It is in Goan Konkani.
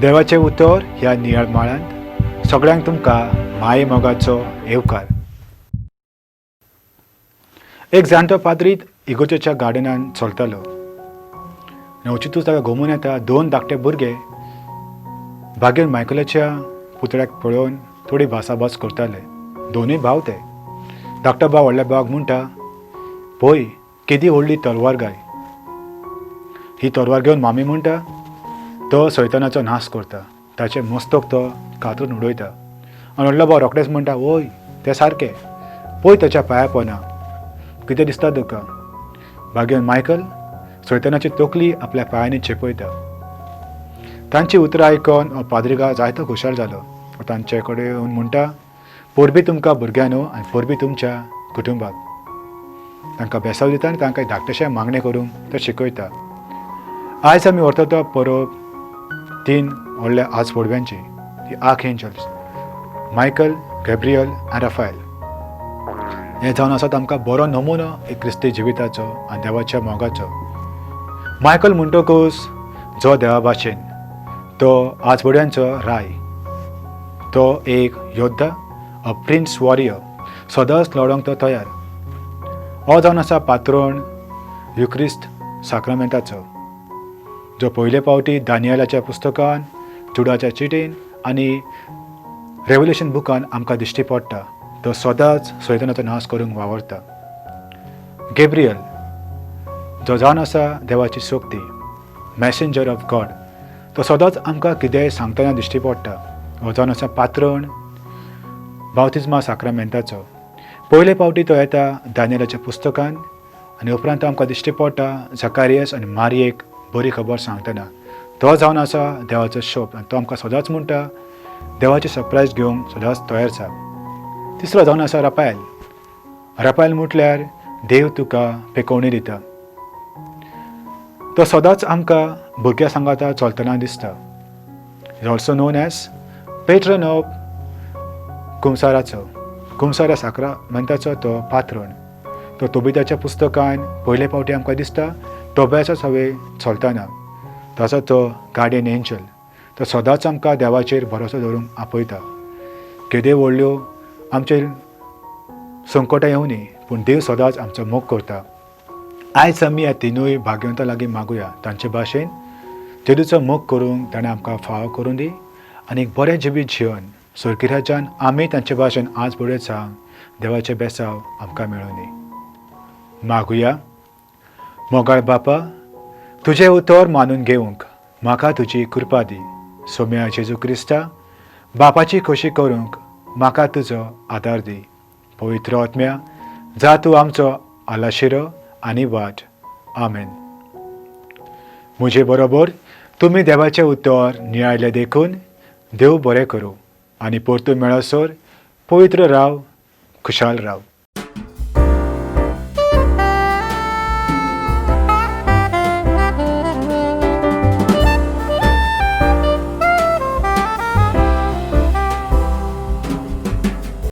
देवाचें उतर ह्या नियाळ माळांत सगळ्यांक तुमकां माये मोगाचो येवकार. एक जाणटो पाद्रीत इगोर्जेच्या गार्डनान चलतालो आनी अचितूच ताका घुमून येता दोन धाकटे भुरगे बागेर मायकलाच्या पुतळ्याक पळोवन थोडी भासाभास करताले. दोनूय भाव ते. धाकटो भाव व्हडल्या भावाक म्हणटा, पळय केदी व्हडली तलवार गाय, ही तलवार घेवन मामी म्हणटा तो सैतानाचो नाश करता, ताचें मस्तक तो कातरून उडयता. आनी व्हडलो भाव रोखडेच म्हणटा, वय तें सारकें, पळय ताच्या पांया पोना कितें दिसता तुका. भाग्यन मायकल सैतानाची तकली आपल्या पांयांनी चेपयता. तांची उतरां आयकून हो पाद्रिगा जायतो खुशाल जालो. तांचे कडेन येवन म्हणटा, परबीं तुमकां भुरग्यांनो आनी परबीं तुमच्या कुटुंबाक. तांकां बेसाव दिता आनी तांकां धाकटेशें मागणें करूंक तो शिकयता. आयज आमी व्हरता तो परब तीन व्हडल्या आज पडव्यांची, ती आर्कएंजल्स मायकल, गॅब्रियल आनी राफायल. हें जावन आसा आमकां बरो नमुनो एक क्रिस्ती जिविताचो आनी देवाच्या मोगाचो. मायकल म्हणटकूच जो देवा भाशेन तो आजबोड्यांचो राय, तो एक योद्धा, अ प्रिन्स वॉरियर, सदांच लडोंक तो तयार. हो जावन आसा पात्रोण युक्रिस्त साक्रामेंताचो, जो पयले फावटी दानियलाच्या पुस्तकान, जुडाच्या चिटीन आनी रेवलेशन बुकान आमकां दिश्टी पडटा. तो सदांच सैतानाचो नाश करूंक वावरता. गेब्रियल जो जावन आसा देवाची शक्ती, मॅसेंजर ऑफ गॉड, तो सदांच आमकां कितेंय सांगतना दिश्टी पडटा. हो जावन आसा पात्रण बावतिज्मा साक्रामेंताचो. पयले फावटी तो येता दानियलाच्या पुस्तकान आनी उपरांत तो आमकां दिश्टी पडटा झकारियस आनी मारयेक बरी खबर सांगतना. तो जावन आसा देवाचो शोप आनी तो आमकां सदांच म्हणटा देवाची सरप्रायज घेवंक सदांच तयार जा. तिसरो जावन आसा रपायल. रपायल म्हटल्यार देव तुका पेकोवणी दिता. तो सदांच आमकां भुरग्यां सांगाता चलतना दिसता. Is also known as patron of कुमसाराचो, कुमसारा साक्रामेंताचो तो पात्रण. तो तोबिताच्या पुस्तकान पयले फावटी आमकां दिसता तोब्याचो सवे चलतना. ताचो तो गार्डियन एंजल, तो सदांच आमकां देवाचेर भरोसो दवरूंक आपयता. केद्यो व्हडल्यो आमचेर संकटां येवनी पूण देव सदांच आमचो मोग करता. आयज आमी ह्या तिनूय भाग्यवंता लागीं मागुया, तांचे भाशेन जेजूचो मोग करूंक ताणें आमकां फावो करून दी आनी एक बरें जिवीत जिवन स्वर्गी राज्यान आमी तांचे भाशेन आज बरें सांग देवाचें बेसांव आमकां मेळोनी. मागुया. मोगाळ बापा, तुजें उतर मानून घेवंक म्हाका तुजी कृपा दी. सोम्या जेजू क्रिस्ता, बापाची खोशी करूंक म्हाका तुजो आदार दी. पवित्र आत्म्या, जा तूं आमचो आलाशिरो आनी वाट. आमेन. म्हजे बरोबर तुमी देवाचें उतर नियाळलें देखून देव बरें करूं आनी परतून मेळसर पवित्र राव, खुशाल राव.